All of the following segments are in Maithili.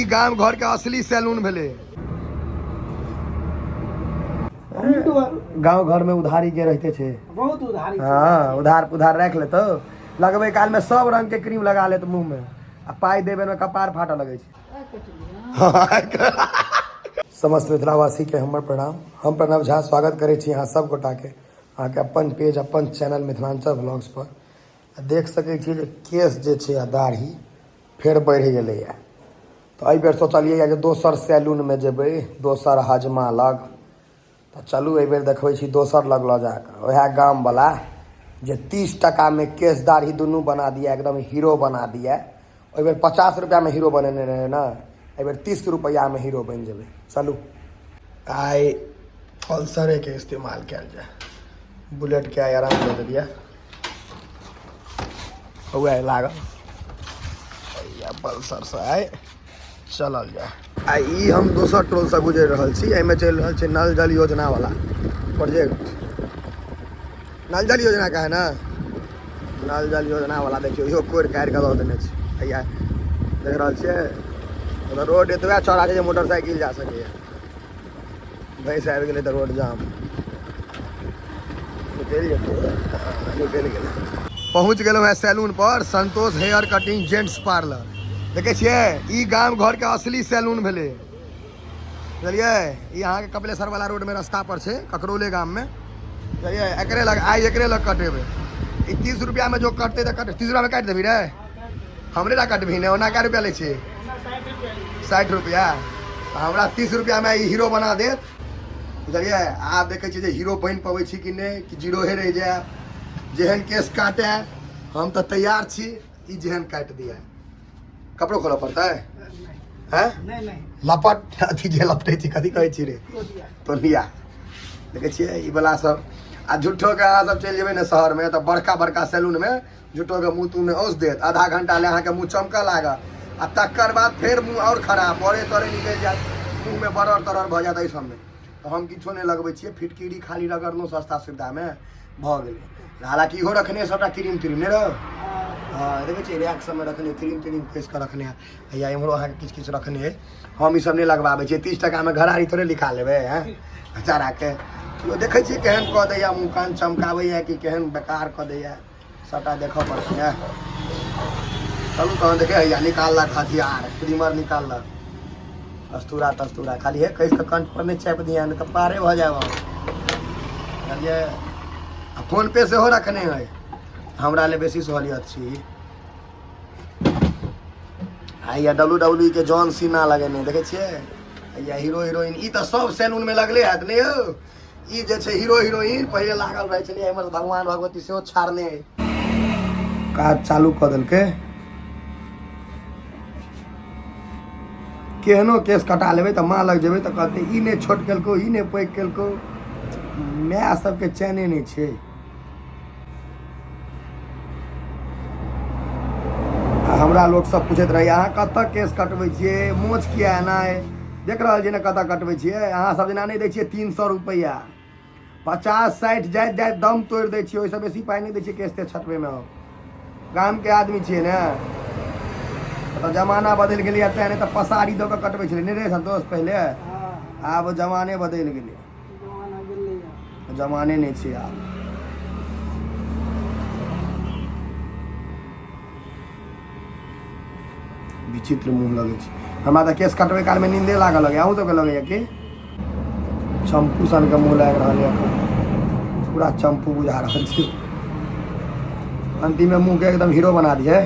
ई गाम घर के असली सैलून भेलै। गाँव घर में उधारी के रहते छे। बहुत उधारी। हाँ, उधार पुधार राख लेतो, लगबे काल में सब रंग के क्रीम लगा लेत मुंह में, आ पाई देबे में कपार फाटऽ लगै छै। समस्त मिथिलावासी के हमर प्रणाम। हम प्रणव झा स्वागत करै छी अहाँ सब गोटा के अहाँके अपन पेज अपन चैनल मिथिलांचल व्लॉग्स पर। आ देख सकै छी जे केश जे छै आ दाढ़ी फेर बढ़ि गेलैए, तऽ एहिबेर सोचलियैए जे दोसर सैलूनमे जेबै, दोसर हजमा लग। तऽ चलू एहिबेर देखबै छी दोसर लग लऽ जाकऽ, उएह गामवला जे 30 टाकामे केश दाढ़ी दुनू बना दिए, एकदम हीरो बना दिए। ओहिबेर 50 रुपैआमे हीरो बनेने रहै ने, एहिबेर 30 रुपैआमे हीरो बनि जेबै। चलू आइ पल्सरेके इस्तेमाल कयल जाय, बुलेटके आइ आराम दऽ देलियै। उएह लागल पल्सरसँ आइ चलल जाय। आ ई हम दोसर टोलसँ गुजरि रहल छी, एहिमे चलि रहल छै नल जल योजना वाला प्रोजेक्ट। नल जल योजना का है ना, नल जल योजना वाला देखियौ इहो कोरि काटि कऽ दऽ देने छै। हैया देख रहल छियै, रोड एतबा चौड़ा छै जे मोटरसाइकिल जा सकैए। भैंस आबि गेलै तऽ रोड जाम। निकलि जेतै, निकलि गेलै। पहुँच गेलहुँ हेँ सैलून पर, संतोष हेयर कटिंग जेंट्स पार्लर। देखै छियै, ई गाम घरके असली सैलून भेलै, बुझलियै? ई अहाँके कपिलेश्वर वाला रोडमे रास्ता पर छै, ककरौले गाममे, बुझलियै? एकरे लग आइ एकरे लग कटेबै। ई 30 रुपैआमे जो कटतै तऽ कट। 30 रुपैआमे काटि देबही रे? हमरे टा कटबही ने? ओना कै रुपैआ लै छै? 60 रुपैआ। तऽ हमरा 30 रुपैआमे ई हीरो बना देत, बुझलियै? आब देखै छियै जे हीरो बनि पबै छी कि नहि, कि जीरोहे रहि जायब। जेहन केस काटए हम तऽ तैयार छी, ई जेहन काटि दिए। कपड़ो खोलऽ पड़तै? हैं नहि। लपट अथी जे लपटै छी, कथी कहै छी रे? तोलिया। देखै छियै ई वला सब। आ झूठोके अहाँ सब चलि जेबै ने शहरमे तऽ बड़का बड़का सैलूनमे झूठोके मुँह तूँहमे औस देत, आधा घंटा ले अहाँके मुँह चमकऽ लागत, आ तकर बाद फेर मुँह आओर खराब, बड़े तरे निकलि जायत, मुँहमे बरर तरर भऽ जायत। एहि सबमे तऽ हम किछो नहि लगबै छियै, फिटकिरी खाली रगड़लहुँ, सस्ता सुविधामे भऽ गेलै। हालाँकि इहो रखने सबटा क्रीम त्रीम नहि रह। हँ, देखै छियै रैक सबमे रखने क्रीम त्रीम कसि कऽ रखने है। हैया इम्हरो अहाँके किछु किछु रखने है। हम ई सब नहि लगबाबै छियै। 30 टाकामे घरारी थोड़े लिखा लेबै। हैं बेचाराके देखै छियै केहन कऽ दैया, मुँह कान चमकाबैया कि केहन बेकार कऽ दैया, सबटा देखऽ पड़तै ने। चलू तहन। देखे हैया निकाललक हथियार, क्रीमर निकाललक, कस्तूरा तस्तूरा। खाली हे कहि कऽ कंठ पर नहि चापि दिया, नहि तऽ पारे भऽ जायब हम, बुझलियै? आ फोन पे सेहो रखने है, हमरा ले बेसी सहूलियत छी। हैया डब्लू डब्लू के जॉन सीना लगेने देखै छियै। हैया हीरो हीरोइन, ई तऽ सब सैलून में लगले हैत ने यौ? ई जे छै हीरो हीरोइन पहिले लागल रहै छलै। एम्हर भगवान भगवती सेहो छाड़ने है। काज चालू कऽ देलकै। केहनो केस कटा लेबै तऽ माँ लग जेबै तऽ कहतै ई नहि छोट केलकौ, ई नहि पैघ केलकौ। माय सबके चैने नहि छै। आ हमरा लोक सब पूछैत रहैया, अहाँ कतऽ केस कटबै छियै, मोछ किया एना अइ? देख रहल छियै ने कतऽ कटबै छियै? अहाँ सब जेना नहि दै छियै 300 रुपैआ, 50 60 जाइत जाइत दम तोड़ि दै छियै, ओहिसँ बेसी पाइ नहि दै छियै केस तेस छटबैमे। हम गामके आदमी छियै ने, तऽ जमाना बदलि गेलैए तेँ, नहि तऽ पसारी दऽ कऽ कटबै छलै नहि रे संतोष पहिले? आब जमाने बदलि गेलै, जमाने नहि छै आब। विचित्र मुँह लगै छै। हमरा तऽ केस कटबै कालमे नींदे लागऽ लगैए, अहूँ सबके लगैए कि? चम्पू सनके मुँह लागि रहल यऽ, पूरा चम्पू बुझा रहल छै। अंतिममे मुँहके एकदम हीरो बना दिए।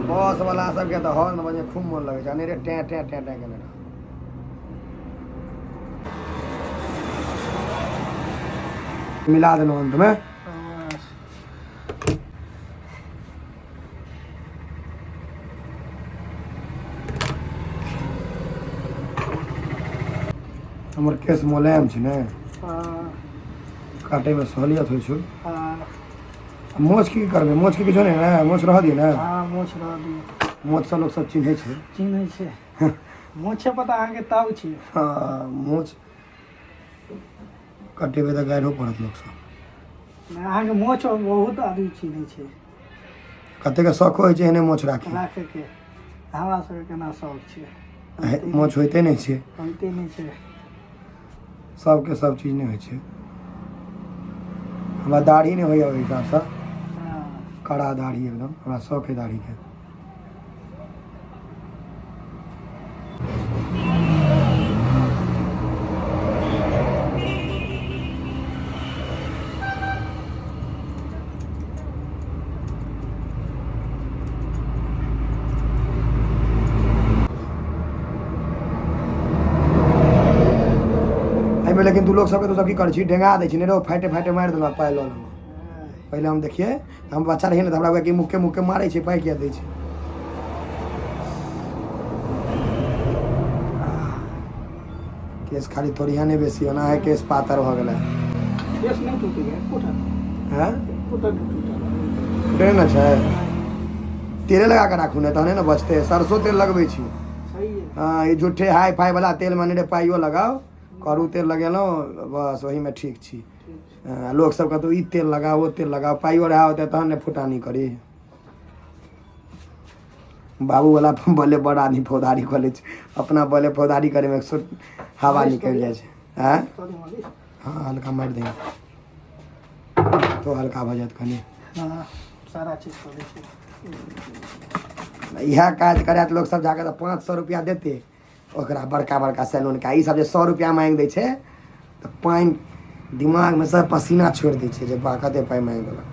बस वाला सबके तऽ हॉर्न बजे खूब मोन लगै छै, अनेरे टें टें टें टें केने रहल। मिला देलहुँ अंतमे। हमर केस मोलायम छै ने, काटैमे सहूलियत होइ छै। मोछ की करबै? मोछ के किछो नहि ने? मोछ रहऽ दियै ने? हँ, मोछ रहऽ दियौ। मोछसँ लोक सब चिन्है छै। चिन्है छै, मोछे पर तऽ अहाँके ताव छै। हँ, मोछ कटेबै तऽ गारिहो पड़त लोक सब। नहि, अहाँके मोछ बहुत आदमी चिन्है छै। कतेक शौको होइ छै एहने मोछ राखी राखैके। हमरा सबके केना शौक छै? मोछ होइते नहि छै। होइते नहि छै। सबके सब चीज नहि होइ छै। हमरा दाढ़ी नहि होइए ओहि हिसाबसँ। कड़ा दाढ़ी एकदम हमरा शौक है दाढ़ीके। एहिमे लेकिन तू लोग सबके तू सब की करै छी, डेंगा दै छी, नहि रौ फाइटे फाइटे मारि देलहुँ, पाइ लऽ लेलहुँ। पहिले हम देखियै, हम बच्चा रहियै ने, तऽ हमरा हुए कि मुक्के मुक्के मारै छै, पाइ किया दै छै। केस खाली तोड़िया नहि बेसी, ओना है केस पातर भऽ गेलै। केस नहि टूटैए एकोटा। हँ, एकोटा नहि टूटल। टूटै ने छै, तेले लगा कऽ राखू ने, तहने ने बचतै। सरसो तेल लगबै छी? सही है। हँ, ई झूठे हाई फाई वाला तेलमे नहि रे पाइयो लगाउ, करू तेल लगेलहुँ बस ओहीमे ठीक छी। हँ, लोक सब कहतौ ई तेल लगाउ, ओ तेल लगाउ, पाइयो रहा होतै तहन ने फुटानी करी। बाबूवला बले बड़ आदमी फौदारी कऽ लै छै, अपना बले फौदारी करैमे हवा निकलि जाइ छै। आँय? सॉरी मालिश। हँ, हल्का मारि दही तो हल्का भऽ जायत कनि। हँ, सारा चीज कऽ दै छै। इएह काज करैत लोक सब जाकऽ तऽ 500 रुपया देतै ओकरा बड़का बड़का सैलूनके। ई सब जे 100 रुपया माँगि दै छै तऽ पानि दिमागमे सब पसीना छोड़ि दै छै जे बा कते पाइ माँगि देलक।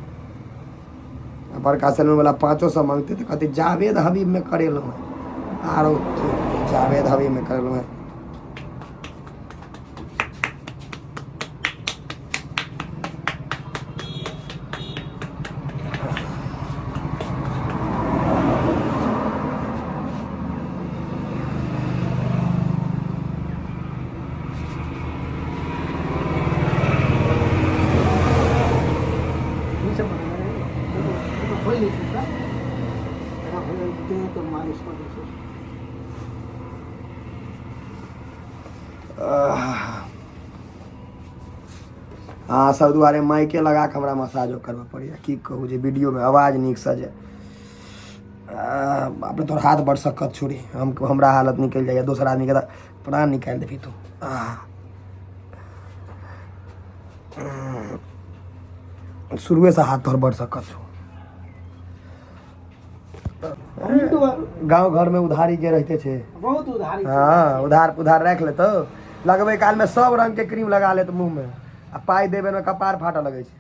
आ बड़का सैलूनवला 500 माँगतै तऽ कहतै जावेद हबीबमे करेलहुँ हेँ, आरो जावेद हबीबमे करेलहुँ हेँ। ई सब बनेने रही। एगो खोलि लै छै एकरा। एकरा खोलि देह के मालिश कऽ दै छै। अहाँ सब दुआरे माइके लगा कऽ हमरा मसाजो करबऽ पड़ैए। की कहू जे वीडियोमे आवाज नीकसँ जे। बाप रे, तोहर हाथ बड़ सक्कत छौ रे। हम हमरा हालत निकलि जाइए, दोसर आदमीके तऽ प्राण निकालि देबही तू। शुरुएसँ हाथ तोहर बड़ सक्कत छौ। गाँव घरमे उधारी जे रहिते छै। बहुत उधारी छै। हँ, उधार पुधार राखि लेतौ, लगबै कालमे सब रङ्गके क्रीम लगा लेत मुँहमे आ पाइ देबै मे कपार फाटऽ लगै छै।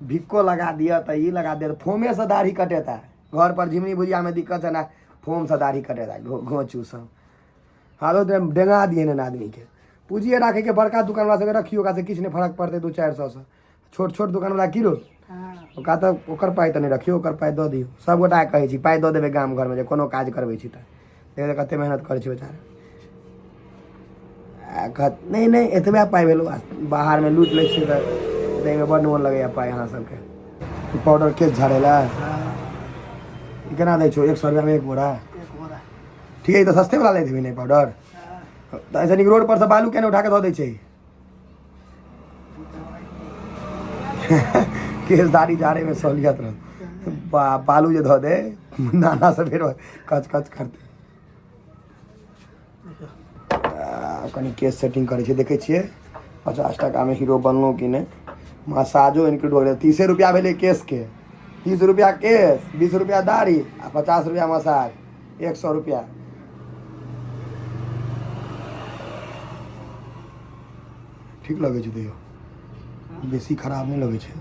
भिक्को लगा दिअ तऽ ई लगा दिअ, फोमेसँ दाढ़ी कटेता। घर पर झिमनी भुजियामे दिक्कत है ने, फोमसँ दाढ़ी कटेता घोचू सब। हाँ, तो डेंगा दिए ने आदमीके। पूँजिए राखैके बड़का दोकानवला सबके रखियौ, ओकरासँ किछु नहि फरक पड़तै 200-400सँ। छोट छोट दोकानवला की रो ओकरा तऽ ओकर पाइ तऽ नहि रखियौ, ओकर पाइ दऽ दियौ। सब गोटाके कहै छी पाइ दऽ देबै गाम घरमे जे कोनो काज करबै छी तऽ देखियौ कते मेहनत करै छै बेचारा। आ कहत नहि नहि एतबे पाइ भेलौ, आ बाहरमे लूटि लै छियै तऽ दैमे बड्ड मोन लगैए पाइ अहाँ सबके। पाउडर केश झाड़ै लए ई केना दै छौ? 100 रुपैआमे एक बोरा? एक बोरा। ठीक है, तऽ सस्ते वाला लैत हेबही ने पाउडर? तऽ ऐसे नीक रोड पर से बालू केने उठा कऽ दऽ दै छै। केश दाढ़ी झाड़ैमे सहूलियत रहत। बालू जे धऽ दे नाना से फेर कच कच करतै। कनि केश सेटिंग करै छै, देखै छियै 50 टाकामे हीरो बनलहुँ कि नहि। मसाजो इन्क्लूड हो गेलै। 30 रुपैआ भेलै केशके, 30 रुपैआ केश, 20 रुपैआ दाढ़ी आ 50 रुपैआ मसाज, 100 रुपैआ। ठीक लगै छै तैयो, बेसी खराब नहि लगै छै।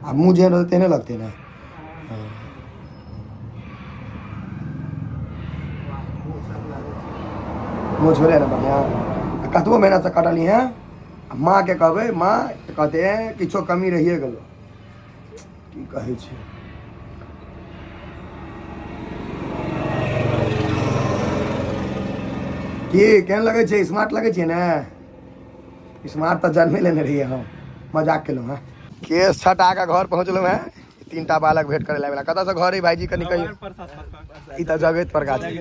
आ मुँह जेहन रहतै तेहने लगतै ने। हँ, मोछ भेलै ने बढ़िआँ। आ कतबो मेहनतसँ कटली हेँ, आ माँके कहबै, माँ कहतै किछो कमी रहिए गेलो। की कहै छै की केहन लगै छै? स्मार्ट लगै छै ने? स्मार्ट तऽ जन्मे लेने रहियै हम। मजाक केलहुँ हेँ। केश छटा कऽ घर पहुँचलहुँ हेँ। 3टा बालक भेंट करे ला। कतऽ से घर है भाईजी कनि कहियो? ई तऽ जगैत परका छै,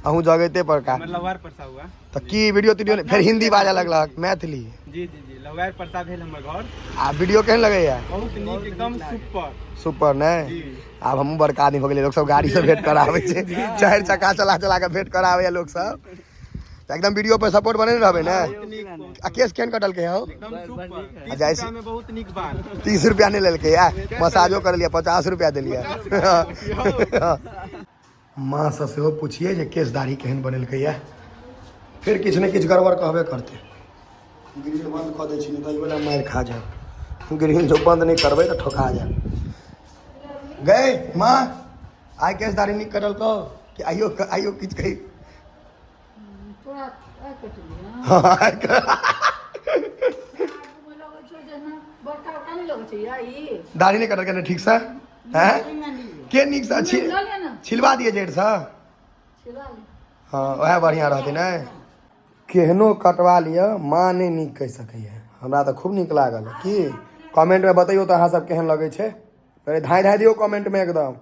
अहूँ जगैते परका। लवार परसा हुआ। तऽ की वीडियो तीडियो नहि- फेर हिंदी बाजऽ लगलक मैथिली? जी जी जी, लवार परसा भेल हमर घर। आ वीडियो केहन लगैया? बहुत नीक, एकदम सुपर। सुपर ने? जी। आब हमहूँ बड़का आदमी भऽ गेलियै, लोक सब गाड़ी से भेंट कराबै छै, 4 चक्का चला चला कऽ भेंट कराबैया लोक सब। तऽ एकदम वीडियो पर सपोर्ट बने रहबै ने? बहुत नीक, बहुत आ केस केहन कटलकै हौ? एकदम सुपर। आ जाइ 30 रुपया में बहुत नीक बाल। 30 रुपया नहि लेलकै या, मसाजो करेलियै 50 रुपया देलियै। माँ से सेहो पुछियै जे केस दाढ़ी केहन बनेलकै या, फेर किछु ने किछु गड़बड़ कहबे करतै। ग्रिल बंद कऽ दै छी, नहि तऽ एहि वला मारि खा जायब। ग्रिल जो बंद नहि करबै तऽ ठोका जायब। गए माँ, आइ केस दाढ़ी नीक कटलकौ कि आइयो आइयो किछु कही? तोरा आइ कटलियै? हँ, आइ लगै छौ जेना बड़का बड़का नहि लगै छै या ई? दाढ़ी नहि कटलकै ने ठीकसँ? हैं के नीकसँ लऽ लिअ ने। छिलवा दिए जड़िसँ। छिलवा ले। हँ, उएह बढ़िआँ रहतै ने। केहनो कटवा लिअ, माँ नहि नीक कहि सकैए। हमरा तऽ खूब नीक लागल। की कमेंटमे बतैयौ तऽ अहाँ सब केहन लगै छै। पहिले धाँइ धाँइ दियौ कमेंटमे एकदम।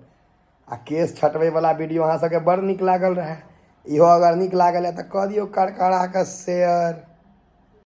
आ केश छटबैवला वीडियो अहाँ सबके बड़ नीक लागल रहए, इहो अगर नीक लागल है तऽ कऽ दियौ करकरा कऽ शेयर।